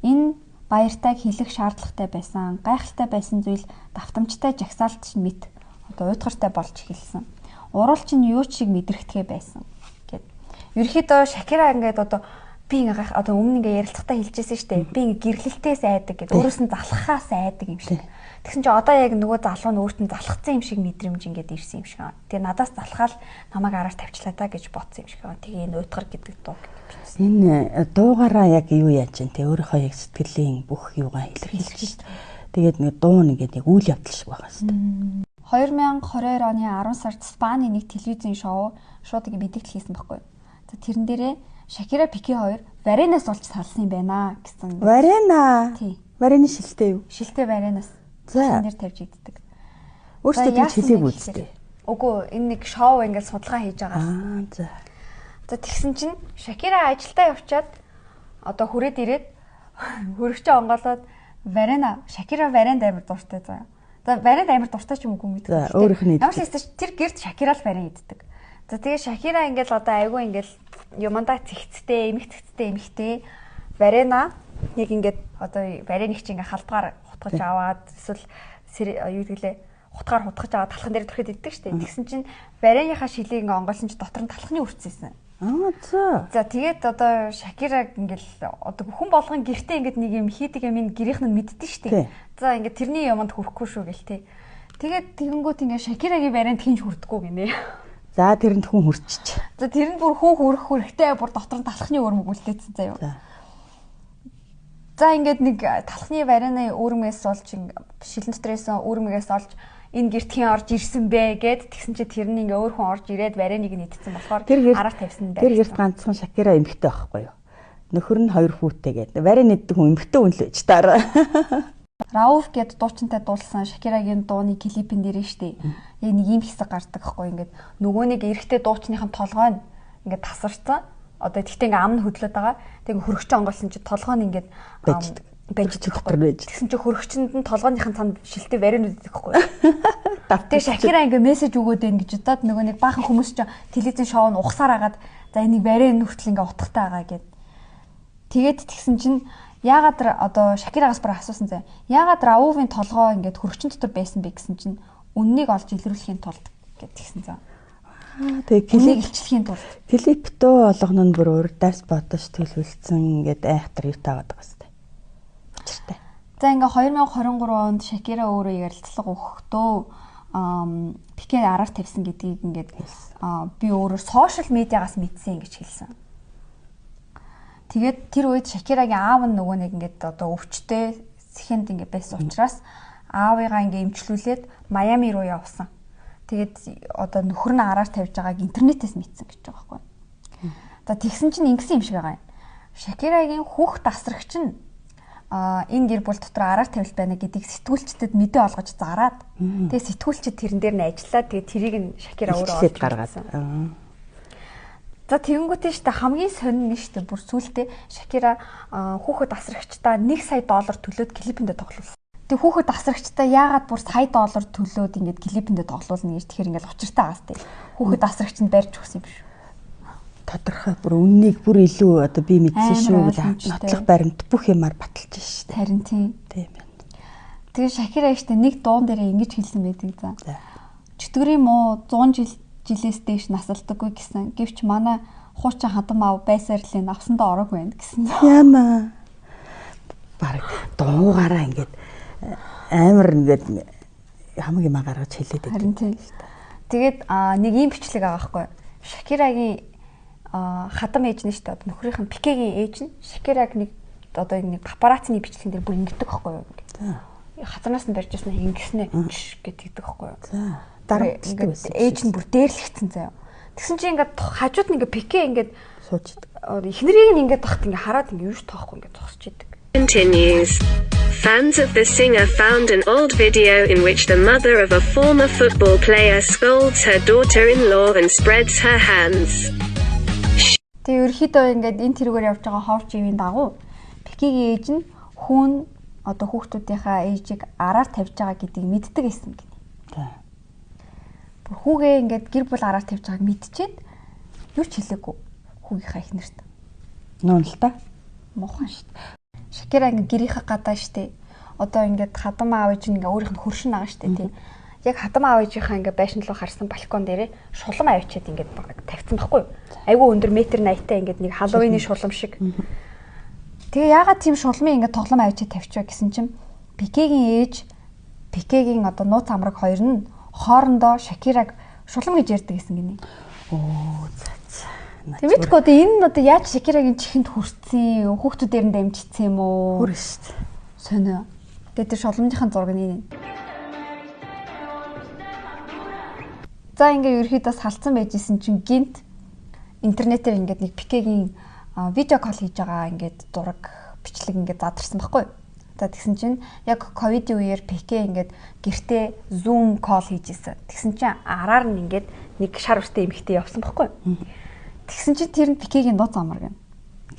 Энэ баяртайг хэлэх шаардлагатай байсан. Гайхалтай байсан зүйл давтамжтай жагсаалт мэт одоо уйтгартай болж эхэлсэн. Уруул чинь юу ч шиг мэдрэгдэхээ байсан гэд. Ерөнхийдөө Шакира ингээд одоо би ингээ одоо өмнө ингээ ярилцлагатаа хэлжсэн шүү дээ. Би ингээ гэрлэлтээс айдаг гэд. Өөрөөс нь залхахаас айдаг юм шиг. Тэгсэн чинь одоо яг нөгөө залуу нь өөрт нь залхацсан юм шиг мэдрэмж ингээд ирсэн юм шиг. Тэгээ надаас залхаал намайг араар тавьчлаа та гэж бодсон юм шиг. Тэгээ энэ уйтгар гэдэг дуу бичсэн. Энэ дуугаараа яг юу яаж юм те өөрийнхөө яг сэтгэлийн бүх юугаа илэрхийлж шít. Тэгээд нэг дуу нь ингээд яг үйл явдал шиг байгаа хэвээр. 2022 оны 10 сард Испани нэг телевизийн шоу шууд ингэ мэдээлэл хийсэн байхгүй. За тэрэн дээрээ Шакира Пике хоёр Варенаас олж салсан юм байна гэсэн. Варена. Тий. Варены шилтэй юу? Шилтэй Варенаас. За. Нэр тавьж иддэг. Өөртөө тэгж хэлээгүй үстэй. Үгүй энэ нэг шоу ингээд судалгаа хийж байгаа. Аа за. За тэгсэн чинь Шакира ажилдаа явчаад одоо хүрээд ирээд хөрөгчөө онгоолоод Варена Шакира Варенд амар дуртай заа. За Варенд амар дуртай ч юм уу мэдгүй. За өөрийнх нь иддэг. Ямар ч байсан тэр гэрт Шакира л Варен иддэг. За тэгээ Шакира ингээл одоо айгүй ингээл юмандаа цэгцтэй, эмх цэгцтэй эмхтэй Варена яг ингээд одоо вареник чи ингээ халбгаар хутгаж аваад эсвэл юу гэдгэлээ хутгаар хутгаж аваад талхан дээр түрхэд иддэг штэ. Тэгсэн чинь вареныхаа шилийг ингээ онгойлсон чи дотор нь талхны үрцээсэн. Аа за. За тэгээд одоо Шакира ингээл одоо хүн болгон гэртээ ингээд нэг юм хийдэг юм энэ гэрийнх нь мэддэн штэ. За ингээд тэрний юмд хүрэхгүй шүү гэл те. Тэгээд тэгэнгүүт ингээд Шакирагийн варенд хинж хүрдэггүй гинэ. За тэрэнд хүн хүрчиж. За тэр нь бүр хүн хүрэх хүрэхтэй бүр дотор нь талхны өрмөг үлдээсэн заяа. За ингээд нэг талхны варены өрмгээс олж шилэн дотор исэн өрмгээс олж энэ гэртхийн орж ирсэн бэ гэд тэгсэн чи тэр нь ингээ өөр хүн орж ирээд варенийг нь идсэн болохоор араар тавьсан байх. Тэр гэрт ганцхан Шакира эмэгтэй байхгүй юу? Нөхөр нь 2 хүүтэй гээд. Варен иддэг хүн эмэгтэй хүн л байж таараа. Рауф гэд дуучинтай дуулсан Шакирагийн дууны клипэн дээр нь штэ. Яг нэг ийм хэсэг гардаг хгүй ингээд нөгөө нэг эрэгтэй дуучныхын толгой нь ингээд тасарсан. Одоо тэгтээ ингээ ам нь хөдлөөд байгаа. Тэг ингээ хөрөгч онгойлсон чи толгой нь ингээд байж дотор байж. Тэгсэн чи хөрөгчөнд нь толгойнх нь цанд шилтэй варенууд идэх хгүй. Тэгээ Шакира ингээ мессеж өгөөд байна гэж удаад нөгөө нэг баахан хүмүүс чи телевизийн шоу нь ухсаар агаад за энийг варен хүртэл ингээ утгатай байгаа гэд. Тэгээд тэгсэн чинь яагаад одоо Шакирагаас бүр асуусан зэ. Яагаад Раувын толгой ингээд хөрөгчөн дотор байсан бэ гэсэн чинь үннийг олж илрүүлэхийн тулд гэд тэгсэн зэ. Тэгээ клип илчлэхийн тулд клип дуу болгоно нь бүр урдаас бодож төлөвлөсөн ингээд айхтар юу таагаад байгаа сте. Учиртай. За ингээ 2023 онд Шакира өөрөө ярилцлага өгөхдөө Пике араар тавьсан гэдгийг ингээд би өөрөө сошиал медиагаас мэдсэн гэж хэлсэн. Тэгээд тэр үед Шакирагийн аав нь нөгөө нэг ингээд одоо өвчтэй сэхэнд ингээд байсан учраас аавыгаа ингээд эмчлүүлээд Майами руу явсан. Тэгээд одоо нөхөр нь араар тавьж байгааг интернетээс мэдсэн гэж байгаа байхгүй. За тэгсэн чинь ингэсэн юм шиг байгаа юм. Шакирагийн хүүхд асрагч нь энэ гэр бүл дотор араар тавилт байна гэдгийг сэтгүүлчдэд мэдээ олгож зараад тэгээ сэтгүүлчд тэрэн дээр нь ажиллаад тэгээ тэрийг нь Шакира өөрөө олж гаргаад. За тэгэнгүүтээ штэ хамгийн сонин нь штэ бүр сүултээ Шакира хүүхэд асрагчдаа $1 сая төлөөд клипэндээ тоглуулсан. Тэг хүүхэд асрагчдаа яагаад бүр сая доллар төлөөд ингээд клипэндээ тоглуулна гэж тэгэхээр ингээд учиртай байгаас тээ. Хүүхэд асрагч нь барьж өгсөн юм шүү. Тодорхой бүр үннийг бүр илүү одоо би мэдсэн шүү гэж нотлох баримт бүх юмар баталж штэ. Харин тийм. Тийм байна. Тэгээ Шакира штэ нэг дуун дээрээ ингэж хэлсэн байдаг за. Чөтгөрийн муу 100 жилээс дээш насалдаггүй гэсэн. Гэвч манай хуучин хадам аав байсаар л энэ авсандаа ороог байна гэсэн. Яна. Бараг дуугаараа ингээд амар ингээд хамаг юм гаргаж хэлээд байдаг. Харин тийм. Тэгээд нэг ийм бичлэг байгаа байхгүй. Шакирагийн хадам ээж нь шүү дээ. Нөхрийнх нь Пикегийн ээж нь Шакираг нэг одоо нэг папараццины бичлэгэн дээр бүр ингэдэг байхгүй юу? Хазарнаас нь барьж ирсэн ингэснэ гэдэг байхгүй юу? За. Дарамтдаг байсан. Ээж нь бүр дээрлэгдсэн заяа. Тэгсэн чинь ингээд хажууд нь ингээд Пике ингээд сууж идэг. Эхнэрийг нь ингээд тахт ингээд хараад ингээд юу ч тоохгүй ингээд зогсож идэг. Continues. Fans of the singer found an old video in which the mother of a former football player scolds her daughter-in-law and spreads her hands. Тэгээ ерөөхдөө ингээд энэ тэргээр явж байгаа ховч ивийн дагуу Пикегийн ээж нь хүүн одоо хүүхдүүдийнхаа ээжийг араар тавьж байгаа гэдгийг мэддэг байсан гинэ. За. Бүр хүүгээ ингээд гэр бүл араар тавьж байгааг мэдчихэд юу ч хэлээгүй хүүгийнхаа эхнэрт. Нуун л та. Муухан шүү дээ. Шакира ингээд гэрийнхээ гадаа шүү дээ. Одоо ингээд хадам аав ээж нь ингээд өөрийнх нь хөршин байгаа шүү дээ тий. Яг хадам аав ээжийнхаа ингээд байшин руу харсан балкон дээрээ шулам авчиад ингээд тавьсан байхгүй юу? Айгүй өндөр метр 80-тай ингээд нэг Халлоуины шулам шиг. Тэгээ яагаад тийм шулмын ингээд тоглоом авчиад тавьчихва гэсэн чинь Пикегийн ээж Пикегийн одоо нууц амраг хоёр нь хоорондоо Шакираг шулам гэж ярьдаг гэсэн гинэ. Оо за за. Тэг мэдгүй одоо энэ нь одоо яаж Шакирагийн чихэнд хүрсэн, хүүхдүүдээр нь дамжчихсан юм уу? Хүрэн шүү дээ. Сонио. Тэгээ тэр шуламжийнхын зураг нь энэ. За ингээ ерөөхдөө салцсан байж исэн чинь гинт интернетээр ингээд нэг Пикегийн видео кол хийж байгаа ингээд зураг бичлэг ингээд задарсан байхгүй юу? За тэгсэн чинь яг ковидын үеэр Пике ингээд гэртээ Zoom call хийж исэн. Тэгсэн чинь араар нь ингээд нэг шар үстэй эмэгтэй явсан байхгүй юу? Тэгсэн чинь тэр нь Пикегийн нууц амар гэнэ.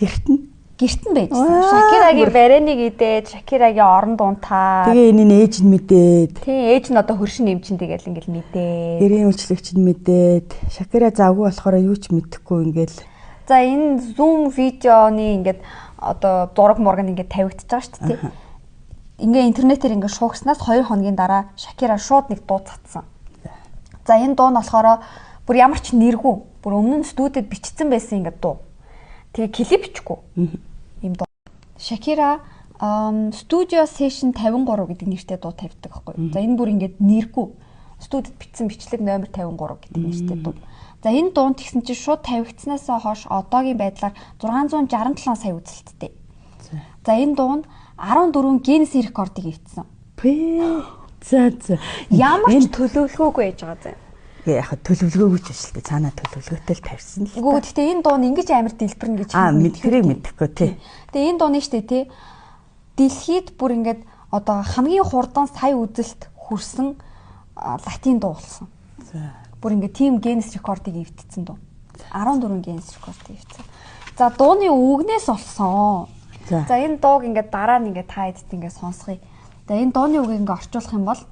Гэрт нь Гэрт нь байжсэн. Шакирагийн барианыг идээд, Шакирагийн орон дунтаа. Тэгээ энэ нь ээж нь мэдээд. Тийм, ээж нь одоо хөршин нэмчин тэгэл ингээл мэдээ. Гэрийн үйлчлэгч нь мэдээд. Шакира завгүй болохоор юу ч мэдэхгүй ингээл. За энэ Zoom видеоны ингээд одоо зураг мураг нь ингээд тавигдчихж байгаа шүү дээ. Ингээ интернетээр ингээд шуугснаас 2 хоногийн дараа Шакира шууд нэг дуу цацсан. За энэ дуу нь болохоор бүр ямар ч нэргүй, бүр өмнө нь студид бичсэн байсан ингээд дуу. Тэгээ клип бичихгүй. Ийм дуу. Шакира Studio Session 53 гэдэг нэртэй дуу тавьдаг байхгүй. За энэ бүр ингээд нэргүй. Студид бичсэн бичлэг номер 53 гэдэг нэртэй дуу. За энэ дуун тэгсэн чинь шууд тавигдсанаас хойш одоогийн байдлаар 667 сая үзэлттэй. За энэ дуу нь 14 Гиннес рекордыг эвдсэн. Пэ. За за. Ямар ч төлөвлөгөөгүй байж байгаа зэ. Яг төлөвлөгөөгүй ч биш л дээ. Цаанаа төлөвлөгөөтэй л тавьсан л. Үгүй гэхдээ энэ дуу нь ингэж амар дэлбэрнэ гэж мэдхэрийг мэдэхгүй тий. Тэгээ энэ дууны штэ тий. Дэлхийд бүр ингээд одоо хамгийн хурдан сая үзэлт хүрсэн латин дуу болсон. За. Бүр ингээд тийм Гиннес рекордыг эвдсэн дуу. 14 Гиннес рекордыг эвдсэн. За дууны үгнээс олсон. За энэ дууг ингээд дараа нь ингээд та хэдд ингээд сонсгоё. За энэ дууны үгийг ингээд орчуулах юм бол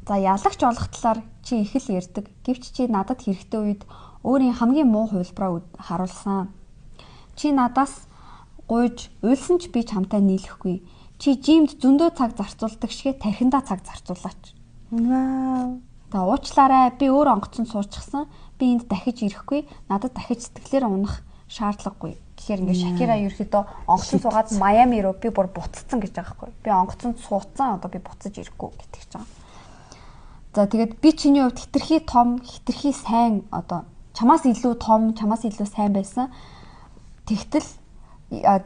за ялагч олох талаар чи их л ярьдаг. Гэвч чи надад хэрэгтэй үед өөрийн хамгийн муу хувилбараа харуулсан. Чи надаас гуйж уйлсан ч би чамтай нийлэхгүй. Чи жимд зөндөө цаг зарцуулдаг шигэ тархиндаа цаг зарцуулаач. Вау. За уучлаарай би өөр онгоцонд суучихсан. Би энд дахиж ирэхгүй. Надад дахиж сэтгэлээр унах шаардлагагүй. Тэгэхээр ингээд Шакира ерөөхдөө онгоцонд суугаад Майами руу би бүр буцсан гэж байгаа байхгүй. Би онгоцонд сууцсан одоо би буцаж ирэхгүй гэдэг чинь. За тэгээд би чиний хувьд хитрхи том, хитрхи сайн одоо чамаас илүү том, чамаас илүү сайн байсан. Тэгтэл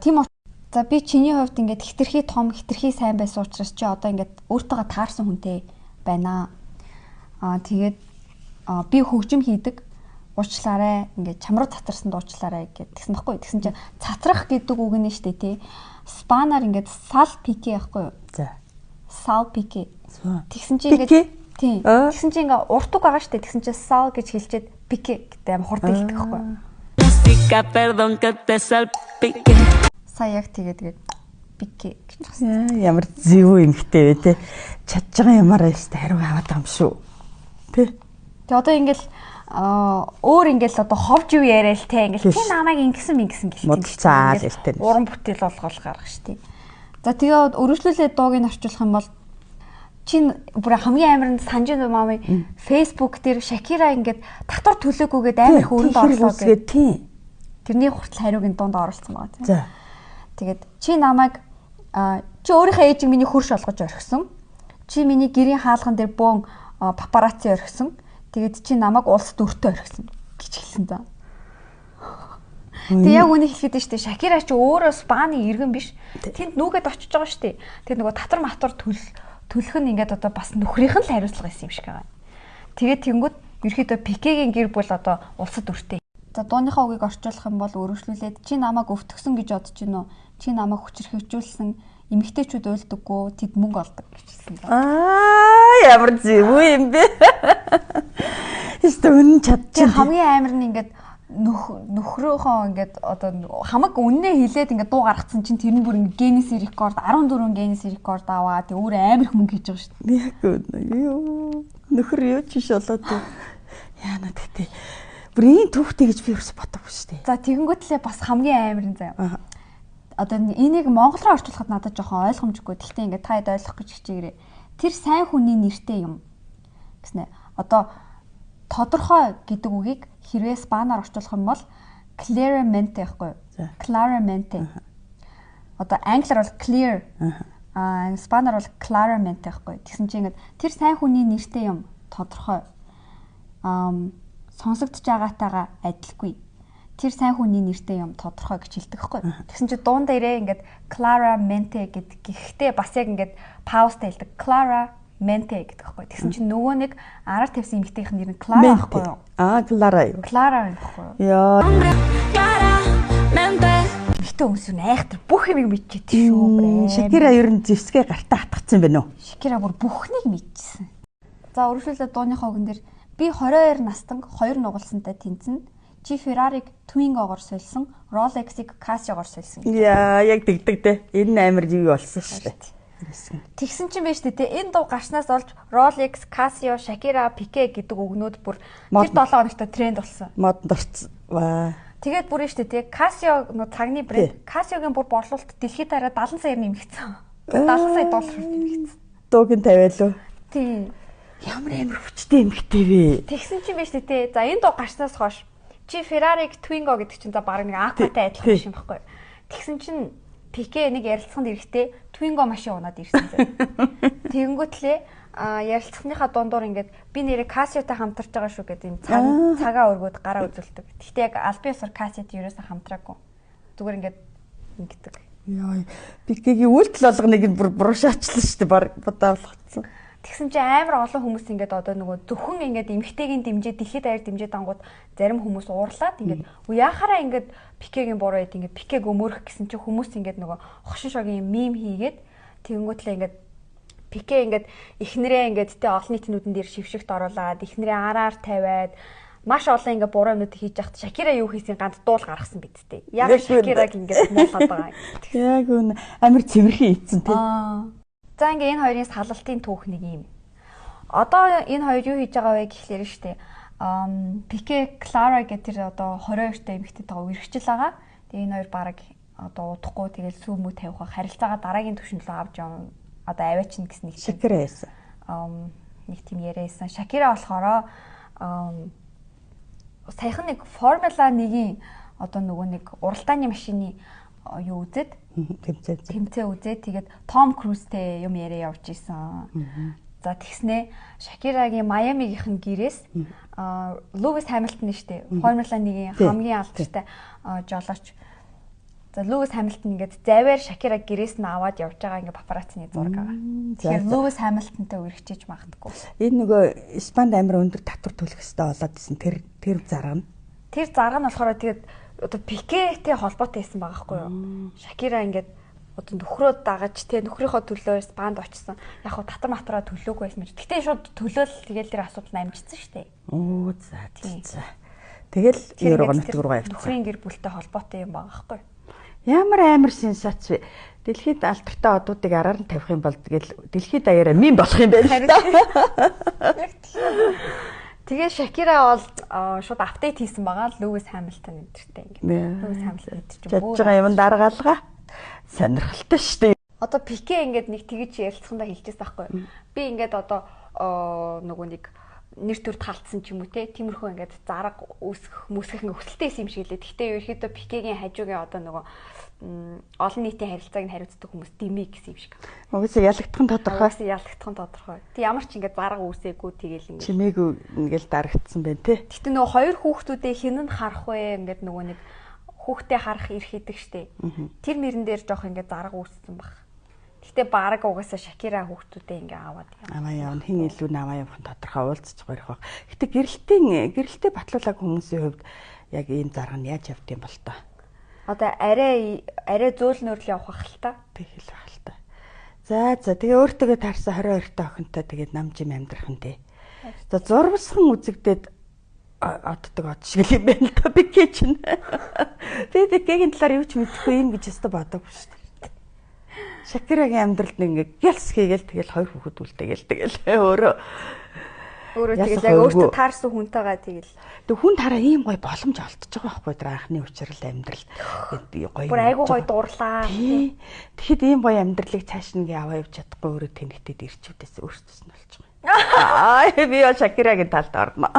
тийм за би чиний хувьд ингээд хитрхи том, хитрхи сайн байсан учраас чи одоо ингээд өөртөөгөө таарсан хүнтэй байна. Тэгээд би хөгжим хийдэг. Уучлаарай ингээд чам руу цацарсан дуучлаарай гэд тэгсэн баггүй. Тэгсэн чинь цацрах гэдэг үг нь штэ тий. Спанаар ингээд сал пике яахгүй юу? За. Сал пике. Тэгсэн чинь ингээд тийм. Тэгсэн чинь ингээ урт үг байгаа штэ. Тэгсэн чинь сал гэж хэлчихэд пике гэдэг аим хурд хэлдэг байхгүй юу? Сая яг тэгээд пике гэж байна. Ямар зөв юмхтэй вэ те. Чадж байгаа юмараа өстө хариу аваад байгаа юм шүү. Тэ. Тэгээ одоо ингээл өөр ингээл одоо ховж юу яриа л те ингээл чи намайг ингэсэн ингэсэн гэлтэй. Модалцаал хэлтэй. Уран бүтээл болгоол гаргах штэ. За тэгээд өргөжлүүлээ дууг нь орчуулах юм бол чи бүр хамгийн амар нь Санжин мами Facebook дээр Шакира ингээд татвар төлөөгүйгээд амар их өрөнд орлоо гэдэг. Тийм. Тэрний хүртэл хариуг нь дунд оруулсан байгаа тийм. За. Тэгээд чи намайг чи өөрийнхөө ээжийг миний хөрш олгож орхисон. Чи миний гэрийн хаалган дээр бөөн папарацци орхисон. Тэгээд чи намайг улс дүртээ орхисон гэж хэлсэн за. Тэг яг үнийг хэлэхэд нь шүү дээ. Шакира чи өөрөө Спаны иргэн биш. Тэнд нүүгээд очиж байгаа шүү дээ. Тэр нөгөө татар матар төлөх нь ингээд одоо бас нөхрийнх нь л хариуцлага байсан юм шиг байгаа. Тэгээд тэнгүүд ерөөхдөө Пикегийн гэр бүл одоо улсад өртөө. За дууныхаа үгийг орчуулах юм бол өргөжлүүлээд чи намайг өвтгсөн гэж бодож гин үү? Чи намайг хүчрхэгжүүлсэн эмэгтэйчүүд уйлдаггүй тэд мөнгө олдог гэж хэлсэн. Аа ямар зөв юм бэ? Эсвэл үнэн чадчих. Хамгийн амар нь ингээд нөхрөөхөө ингээд одоо хамаг үннээ хилээд ингээд дуу гаргацсан чинь тэр нь бүр ингээд Гиннес рекорд 14 Гиннес рекорд аваа тэг өөр амар их мөнгө хийж байгаа шүү дээ. Яг үнэ. Юу нөхөр юу ч биш болоод яана тэгтээ. Бүр ийм түүхтэй гэж би ерөөс бодоогүй шүү дээ. За тэгэнгүүтлээ бас хамгийн амар нь заяа. Одоо энийг монгол руу орчуулахад надад жоохон ойлгомжгүй. Тэгтээ ингээд та хэд ойлгох гэж хичээгээрэй. Тэр сайн хүний нэртэй юм гэснэ. Одоо тодорхой гэдэг үгийг хэрвээ спанаар орчуулах юм бол claramente байхгүй юу? Claramente. Одоо англиар бол clear. Аа спанаар бол claramente байхгүй юу? Тэгсэн чинь ингээд тэр сайн хүний нэртэй юм тодорхой. Сонсогдож байгаатайгаа адилгүй. Тэр сайн хүний нэртэй юм тодорхой гэж хэлдэг байхгүй юу? Тэгсэн чинь дуун дээрээ ингээд claramente гэд гэхдээ бас яг ингээд паузтай хэлдэг. Clara Mente гэдэг байхгүй. Тэгсэн чинь нөгөө нэг араар тавьсан эмэгтэйх нэр нь Клара байхгүй юу? Аа, Клара юу? Клара байхгүй юу? Яа. Эмэгтэй хүмүүс юу айхтар бүх юмыг мэдчихэв шүү. Шакира ер нь зэвсгээ гартаа хатгацсан байна уу? Шакира бүр бүхнийг мэдчихсэн. За өргөжлөлөө дууныхаа үгэн дээр би 22 настан 2 нугалсантай тэнцэн. Чи Ferrari-г Twingo-гоор сольсон, Rolex-ыг Casio-гоор сольсон. Яа, яг тэгдэг те. Энэ амар юу болсон шүү дээ. Тэгсэн чинь байж тээ энэ дуу гарснаас олж Rolex, Casio, Shakira, Piqué гэдэг үгнүүд бүр тэр 7 хоногт тренд болсон. Модонд орсон. Ваа. Тэгээд бүр нь штэ тээ Casio нөө цагны брэнд Casio-гийн бүр борлуулалт дэлхийд дараа 70 саяар нэмэгдсэн. 70 сая доллар нэмэгдсэн. Дууг нь тавиалуу. Тийм. Ямар амар хүчтэй эмэгтэй вэ? Тэгсэн чинь байж тээ. За энэ дуу гарснаас хойш чи Ferrari-г Twingo гэдэг чинь за баг нэг Aqua-тай адилхан биш юм баггүй. Тэгсэн чинь Пике нэг ярилцсанд ирэхдээ Twingo машин унаад ирсэн зэ. Тэгэнгүүтлээ ярилцсаныхаа дундуур ингээд би нэрээ Casio-тай хамтарч байгаа шүү гэдэг юм цагаа өргөөд гараа үзүүлдэг. Гэхдээ яг албан ёсоор Casio-тэй ерөөсөө хамтраагүй. Зүгээр ингээд ингэдэг. Яа, Пикегийн үйлдэл болгоныг нь бүр буруу шаачлаа шүү дээ. Баг будаавлагдсан. Тэгсэн чинь амар олон хүмүүс ингээд одоо нөгөө зөвхөн ингээд эмэгтэйгийн дэмжээ дэлхийд даяар дэмжээ дангууд зарим хүмүүс уурлаад ингээд яхаараа ингээд Пикегийн буруу байд ингээд Пикег өмөрөх гэсэн чинь хүмүүс ингээд нөгөө хошин шогийн мим хийгээд тэгэнгүүтлээ ингээд Пике ингээд эхнэрээ ингээд тэ олон нийтийн нүдэн дээр шившигт оруулаад эхнэрээ араар тавиад маш олон ингээд буруу юмнууд хийж яхад Шакира юу хийсэн ганц дуул гаргасан биз дээ. Яг Шакираг ингээд муулаад байгаа. Яг үн амар цэвэрхэн ийцэн тий. За ингээ энэ хоёрын салалтын түүх нэг юм. Одоо энэ хоёр юу хийж байгаа вэ гэхлээр нь штэ. Пике Клара гэх тэр одоо 22 та эмэгтэйтэйгээ үерхчил байгаа. Тэгээ энэ хоёр бараг одоо удахгүй тэгэл сүү мүү тавих ба харилцаагаа дараагийн түвшинд лөө авч явна. Одоо аваачна гэсэн нэг Шакира яасан. Нэг тийм яриа байсан. Шакира болохоор саяхан нэг Формула 1-ийн одоо нөгөө нэг уралдааны машины юу үзээд тэмцээн үзээд тэгээд Том Крузтэй юм яриа явж исэн. За тэгснээ Шакирагийн Майамигийнхэн гэрээс Льюис Хамилтон нь штэ Формула 1-ийн хамгийн алдартай жолооч. За Льюис Хамилтон ингээд завиар Шакира гэрээс нь аваад явж байгаа ингээд папараццины зураг байгаа. Тэгэхээр Льюис Хамилтонтай үерхчээж магадгүй. Энэ нөгөө Испанд амар өндөр татвар төлөх ёстой болоод исэн тэр зарга нь. Тэр зарга нь болохоор тэгээд одоо Пикетэй холбоотой байсан байгаа хгүй юу? Шакира ингээд одоо нөхрөө дагаж те нөхрийнхөө төлөө Испанд очсон. Яг хуу татар матраа төлөөгүй байсан мэт. Гэтэ шууд төлөөл тэгэл тэр асуудал нь амжицсан шүү дээ. Оо за за. Тэгэл еврого нутг руугаа явчихсан. Нөхрийн гэр бүлтэй холбоотой юм байгаа хгүй юу? Ямар амар сенсац вэ? Дэлхийд алдартай одуудыг араар нь тавих юм бол тэгэл дэлхийд даяараа мим болох юм байна л да. Яг тийм. Тэгээ Шакира бол шууд апдейт хийсэн байгаа Льюис Хамилтон энтертэй ингээд. Льюис Хамилтон энэ чинь чадж байгаа юм даргаалгаа сонирхолтой шүү дээ. Одоо Пике ингээд нэг тэгж ярилцсандаа хэлчихсэн байхгүй юу? Би ингээд одоо нөгөө нэг нэр төр талцсан ч юм уу те тиймэрхүү ингээд зарга үүсгэх мүсгэх ингээд хүсэлтэй байсан юм шиг лээ. Гэхдээ ерөөхдөө Пикегийн хажуугийн одоо нөгөө олон нийтийн харилцааг нь хариуцдаг хүмүүс дэмий гэсэн юм шиг. Угсаа ялагдах нь тодорхой. Угсаа ялагдах нь тодорхой. Тэг ямар ч ингээд зарга үүсээгүй тэгэл ингээд чимээгүй ингээд дарагдсан байна те. Гэтэ нөгөө хоёр хүүхдүүдээ хэн нь харах вэ ингээд нөгөө нэг хүүхдээ харах эрх идэг штэ. Тэр мөрөн дээр жоох ингээд зарга үүссэн баг. Гэтэ бараг угаасаа Шакира хүүхдүүдээ ингээ аваад аваа явна. Хин илүү наваа явах нь тодорхой уулзчих горих баг. Гэтэ гэрэлтэй батлуулаагүй хүмүүсийн хувьд яг ийм зарга нь яаж явд юм бол та. Одоо арай арай зөөлнөр л явах бах л та. Тэгэл байх л та. За тэгээ өөртөөгөө таарсан 22 та охинтой тэгээд нам жим амьдрах нь те. За зурвасхан үзэгдээд оддог од шиг л юм байна л да Пике чинь. Би Пикегийн талаар юу ч мэдэхгүй юм гэж өстө бодоогүй шүү дээ. Шакирагийн амьдралд нэг ингээ гялс хийгээл тэгэл хоёр хүүхэд үлдээгээл тэгэл өөрөө өөрөө тэгэл яг өөртөө таарсан хүнтэйгээ тэгэл. Тэг хүн тараа ийм гоё боломж олдож байгаа байхгүй тэр анхны учрал амьдрал гоё. Бүр айгуу гоё дурлаа. Тэгэхэд ийм гоё амьдралыг цааш нь ингээ аваа явж чадахгүй өөрөө тэнэгтэд ирчүүдээс өөртөөс нь болж байгаа. Аа би бол Шакирагийн талд орно.